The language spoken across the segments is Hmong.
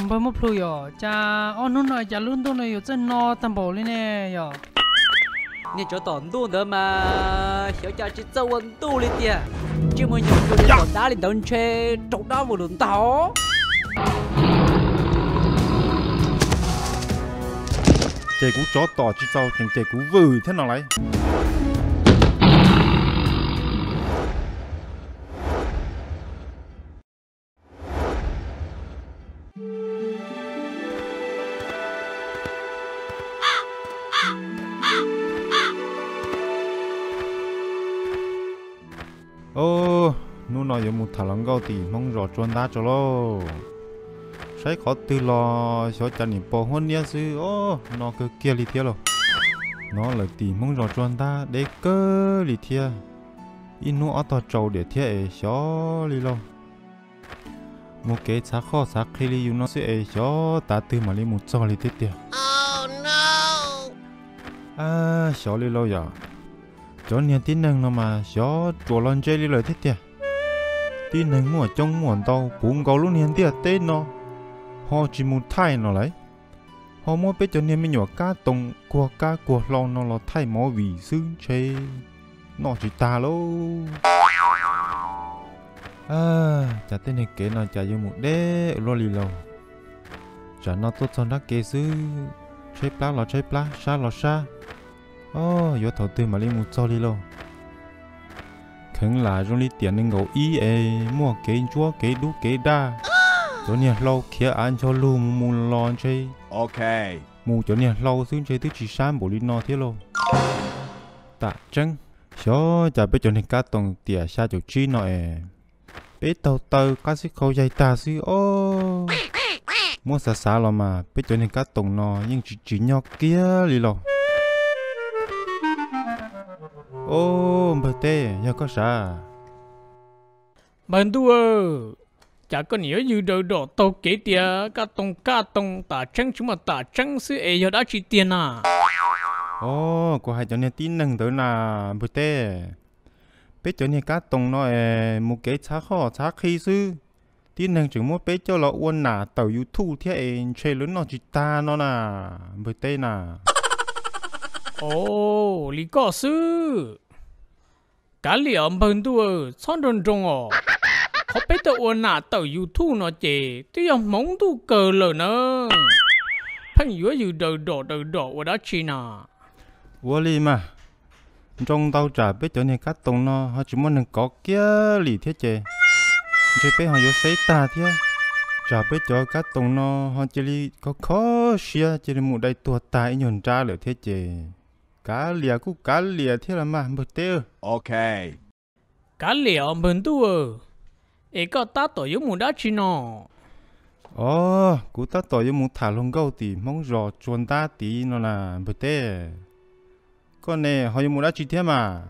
Npawg Muaj Plhu yom, cas ob hnub no cas lub ntuj no yuav txawj no tag npaum li ne yom? Niag tsov tom ntuj ntawd mas xyov cas tsis txawj ua ntuj li tiag, tsis muaj nyuam tus li tom dab li ntawd ntshe raug dab vwm lawm ntag. Ces kuv tsov tom tsis txaus tseem ces kuv vwm thiab no lauj. Ub, hnub no yuav mus tham hluas nkauj tim Hmoob zos Tsua Ntab tso lauj. Saib qhov twg los xyov cas nim pom huab niab xwb os, no kawg kiag li thiab lauj. No lawm tim Hmoob zos Tsua Ntab deb kawg li thiab. Ib hnub ob tog tsau diam thiab es xyov li lauj. Mus kev txhav qhoj txhav qhi li yus no xwb es xyov tav twg mam li mus txog li thiab tiag. Xyov li lauj yom. Cov niag tib neeg no mas xyov ruam los ntse li lawm thiab tiag. Tib neeg muaj coob muaj ntau puv nkaus lub niag ntiaj teb no ho tsis mus thaij no lauj, ho muab peb cov niag me nyuam kab toom kuag kab kuag hlau no los thaij movie xwb ntshe noj tsis tag lauj. Cas tej niag kev no cas yuav mus deb ua luaj li lauj. Tsam no tuaj txog nrab kev xwb, tshaib plab los tshaib plab, sab los sab. Os, yuav thaum twg mam li mus txog li lauj. Kheev lam zoo li tiam nees nkaum ib es muaj kev ntsuab kev dub kev daj. Cov niag hlau khiav av ncho lug mus mus los ntshe mus cov niag hlau xwb ntshe twb tsis sab npaum li no thiab lauj. Tam tseeb, xyov cas peb cov niag kab toom tiam xya caum tsib no es peb taug taw qab xib qhau yaig tag xwb os. Muab xav xav los mas peb cov niag kab toom no yeej tsis tsim nyog kiag li lauj. Os, npawg Teb, yog koj sav? Npawg Ntuj, cas koj nim yuav yws daws dom taug kev tias kab toom kab toom, tam tseeb tsis muaj tam tseeb xwb es yog dab tsi tiag na? Os, kuv hais cov niag tib neeg ntawd na, npawg Teb. Peb cov niag kab toom no es mus kev txhav qhoj txhav qhi xwb. Tib neeg tseem muab peb coj los ua nam tawm YouTube thiab es ntshe lawv noj tsis tag no na, npawg Teb na. Os, li koj xwb. Kav liam os npawg Ntuj, txhob nroo nroo os. Qhov peb tuaj ua nam tawm YouTube no ces twb yog hmoov ntuj kawg lawm na. Pheej yuav yws daws dom daws dom ua dab tsi na? Ua li mas, nroo ntau tsam peb cov niag kab toom no ho tsis muaj neeg kov kiag li thiab ces ntshe peb ho yuav xeb tag thiab. Tsam peb cov kab toom no ho cia li kho kho siab cia li mus dai tuag tag ib nyuag nrab lawm thiab ces kav liam kuj kav liam thiab los mas npawg Teb. Kav liam os npawg Ntuj, es koj tab tom yuav mus dab tsi no? Os, kuv tab tom yuav mus tham hluas nkauj tim Hmoob zos Tsua Ntab tid no na npawg Teb. Koj ne ho yuav mus dab tsi thiab mas?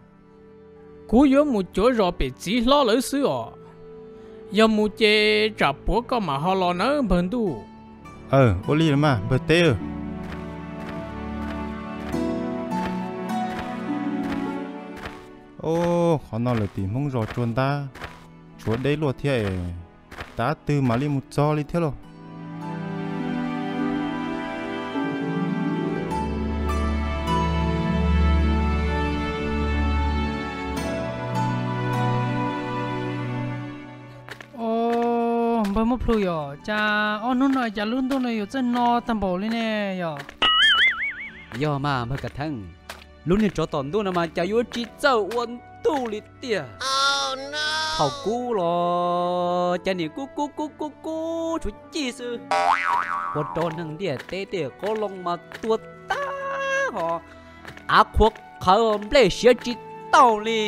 Kuv yuav mus cuav zos pem txiv hlob lawv xwb os. Yog mus ces tsam puav koj mam ho los nawb npawg Ntuj. Aw, ua li los mas npawg Teb. Os, qhov no lawm tim Hmoob zos Tsua Ntab, tshuav deb luaj thiab es, tav twg mam li mus txog li thiab lauj. Os, npawg Muaj Plhu yom, cas ob hnub no cas lub ntuj no yuav txawj no tag npaum li ne yom? Yog mas npawg Kav Theeb, lub niag tsov tom ntuj no mas cas yuav tsis txawj ua ntuj li tiag. Thaum kub los cas nim kub kub kub kub kub tshuav cig xwb. Ua rau neeg ntiaj teb tej qoob loo mas tuag tag hos, av qhuav qhawv nplej siav tsis tau li.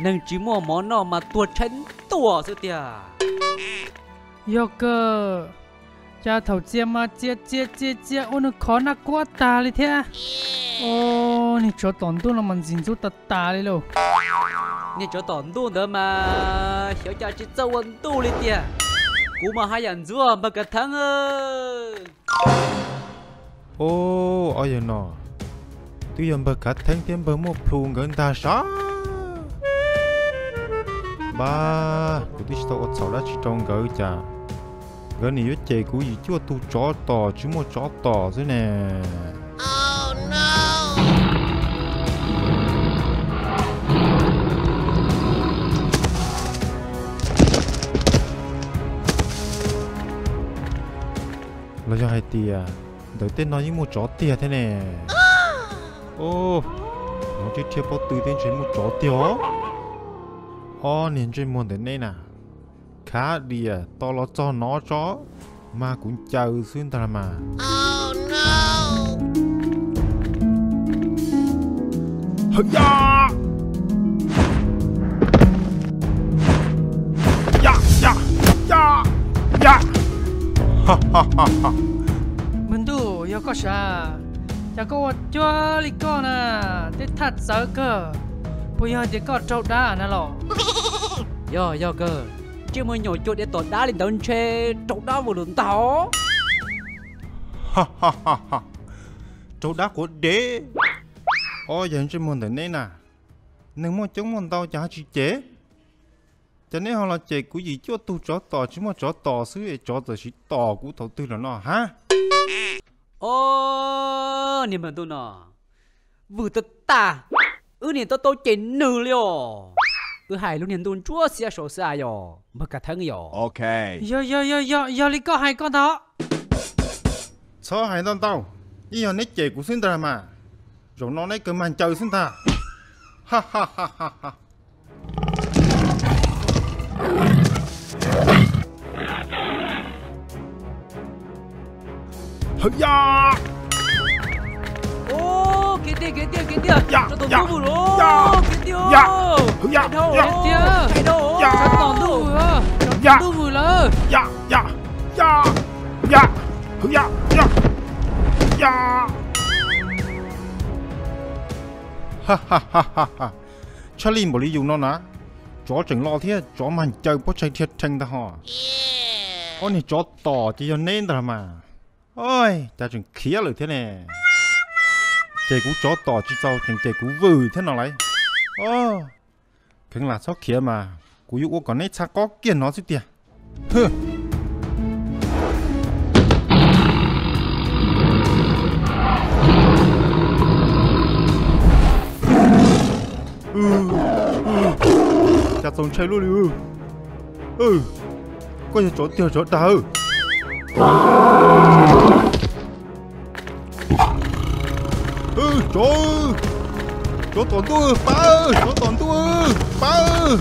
Neeg tsis muaj mov noj mas tuag tshaib ntuj xwb tiag. Yog kawg, cas thaum txias mas txias txias txias txias ua nws khov naj kuab tag li thiab. Os, niag tsov tom ntuj no mas ntxim ntxub tas tas li lauj. Niag tsov tom ntuj ntawd mas xyov cas tsis txawj ua ntuj li tiag. Kuv mas haj yam ntxub npawg Kav Theeb. Os, ob yawg no, twb yog npawg Kav Theeb thiab npawg Muaj Plhu nkawd ntag sav. Npab, kuv twb tsis tau ua txhaum dab tsi rau nkawd cas Nkawd nim yuav cem kuv yim cuaj tug tsov tom tsis muaj tsov tom xwb ne. Los yog hais tias ntawm tej no yeej muaj tsov tiag thiab ne? Ov, hnov tib rhiab pob tw thiab ntshe muaj tsov tiag os. Ob niag ntsej muag ntawm neb na, khav dias tos los txog no tso, mag kuv ncaws xwb ntag mas. Hawm ya! Ya ya ya ya! Npawg Ntuj, yog koj sav, cas koj ua cuag li koj na, tej thaj txawv kawg, puas yog tias koj raug dab na los? Yog yog kawg, ntsej muag nyuam cuag diav tom dab li ntawd ntshe raug dab vwm lawm ntag. Raug dab quav dev. Ob yawg ntsej muag ntawm neb na, neeg muaj coob muaj ntau cas ho tsis cem? Cas neb ho los cem kuv yim cuaj tug tsov tom tsis muaj tsov tom xwb es tsov txawm sim tom kuv thaum twg los no hab? Os, niag npawg ntuj no, vwm tag tag, wb niam tau tau cem nws li os. Wb hais lub niag ntuj ntsuab xiab saud xwb yog npawg Kav Theeb yog? Yog yog yog yog, yog li koj hais koj ntag. Txhob hais ntau ntau, yeej yog neb cem kuv xwb ntag mas. Zaum no neb kawg mag ncaws xwb ntag. Hawm ya! Kev tiag kev tiag kev tiag, tsov tom ntuj vwm lawm, kev tiag, hawm ya, kev tiag, tsov tom ntuj vwm, tsov tom ntuj vwm lawm. Ya ya ya ya, hawm ya ya ya. Tshaj lij npaum li yus no na, tsov tseem los thiab tsov mag ncaws pob tsaig rhiab rhees ntag ho. Ob niag tsov tom ces yog neb ntag los mas. Oj, cas tseem khiav lawm thiab ne. Ces kuv tsov tom tsis txaus tseem ces kuv vwm thiab no lauj. Kheev lam txhob khiav mas kuv yuav ua kom neb txha qob kiag no xwb tiag. Cas txaus ntshai luaj li. Koj yog tsov tiag tsov dag? Tsov, tsov tom ntuj, pab, tsov tom ntuj, pab.